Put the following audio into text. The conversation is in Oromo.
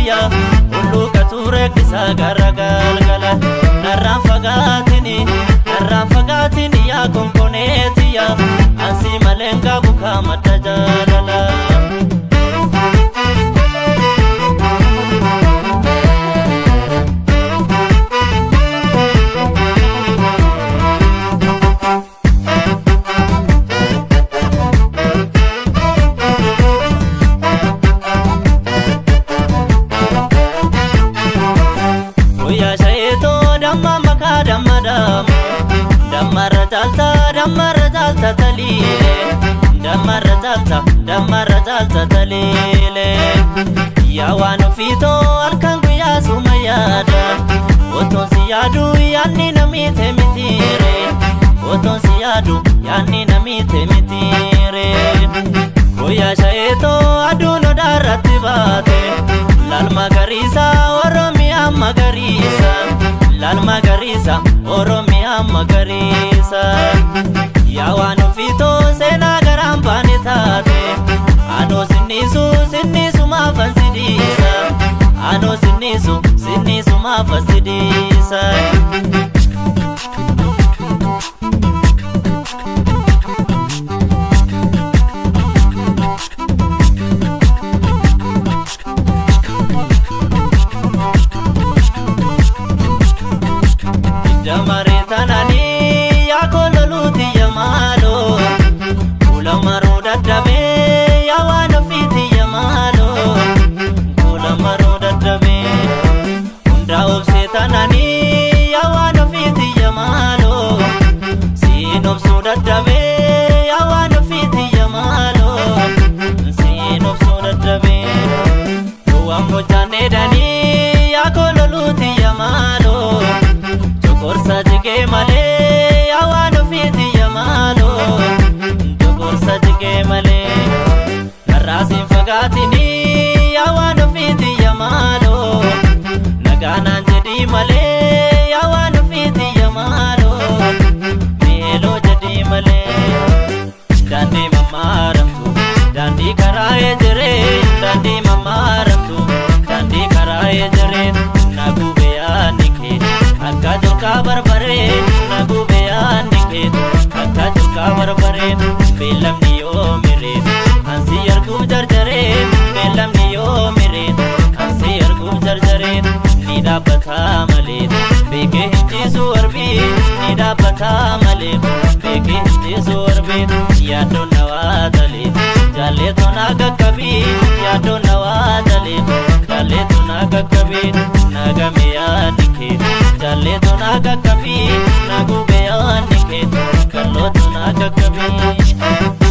tiyya hulluuqa ture isaa gara galgala. Narraan fagaatini, narraan fagaatini yaa konkonee tiyya ansi maleen qabu kaamadda jaalala. Guyyaa shayeetoo damma makaa damma daamu dammarra caalta dammarra caalta taliile dammarra caalta dammarra caalta taliile. Yaa waan ofiitoo halkan guyyaa suma yaada otoon si yaadu yaadni namiite mitiire otoon si yaadu yaadni namiite mitiire. Guyyaa shayeetoo aduun odaarratti baate laal magariisa Oromiyaa magariisa laal magariisa Oromiyaa magariisa. Yaa waan ofiitoo seenaa garaan baane taate anoo sinniisu sinniisu maafan si dhiisa anoo sinniisu sinniisu maafan si dhiisa. Damaree tananii yaa kololuuti yamaaloo fuula maruu dadhabee yaa waan ofiiti yamaaloo fuula maruu dadhabee hundaa obsee tananii yaa waan ofiiti yamaaloo siin obsuu dadhabee yaa waan ofiiti yamaaloo siin obsuu dadhabee duwwaan mucaan dheedanii yaa kololuuti yamaaloo. Jokorsa jigee malee yaa waan ofiiti yamaaloo jokorsa jigee malee narraasiin fagaatinii yaa waan ofiiti yamaaloo nagaanaan jedhii malee yaa waan ofiiti yamaaloo meeloo jedhii malee. Daandii mammaaramtu daandii karaa ejeree daandii mammaaramtu daandii karaa ejeree na gube yaadni kee akka julkaa barbaree na gube yaadni kee akka julkaa barbaree beellamni yoo miree ansi arguuf jarjaree beellamni yoo miree ansi arguuf jarjaree ni dhaabbataa malee beekee hin ciisu warbii ni dhaabbataa malee beekee hin ciisu warbii yaaddoon na waa talee jaalleetu na qaqqabii yaaddoon na waa talee jaalleetu na qaqqabii na game yaadni kee jaalleetu na qaqqabii na gube yaadni kee kallootu na qaqqabii.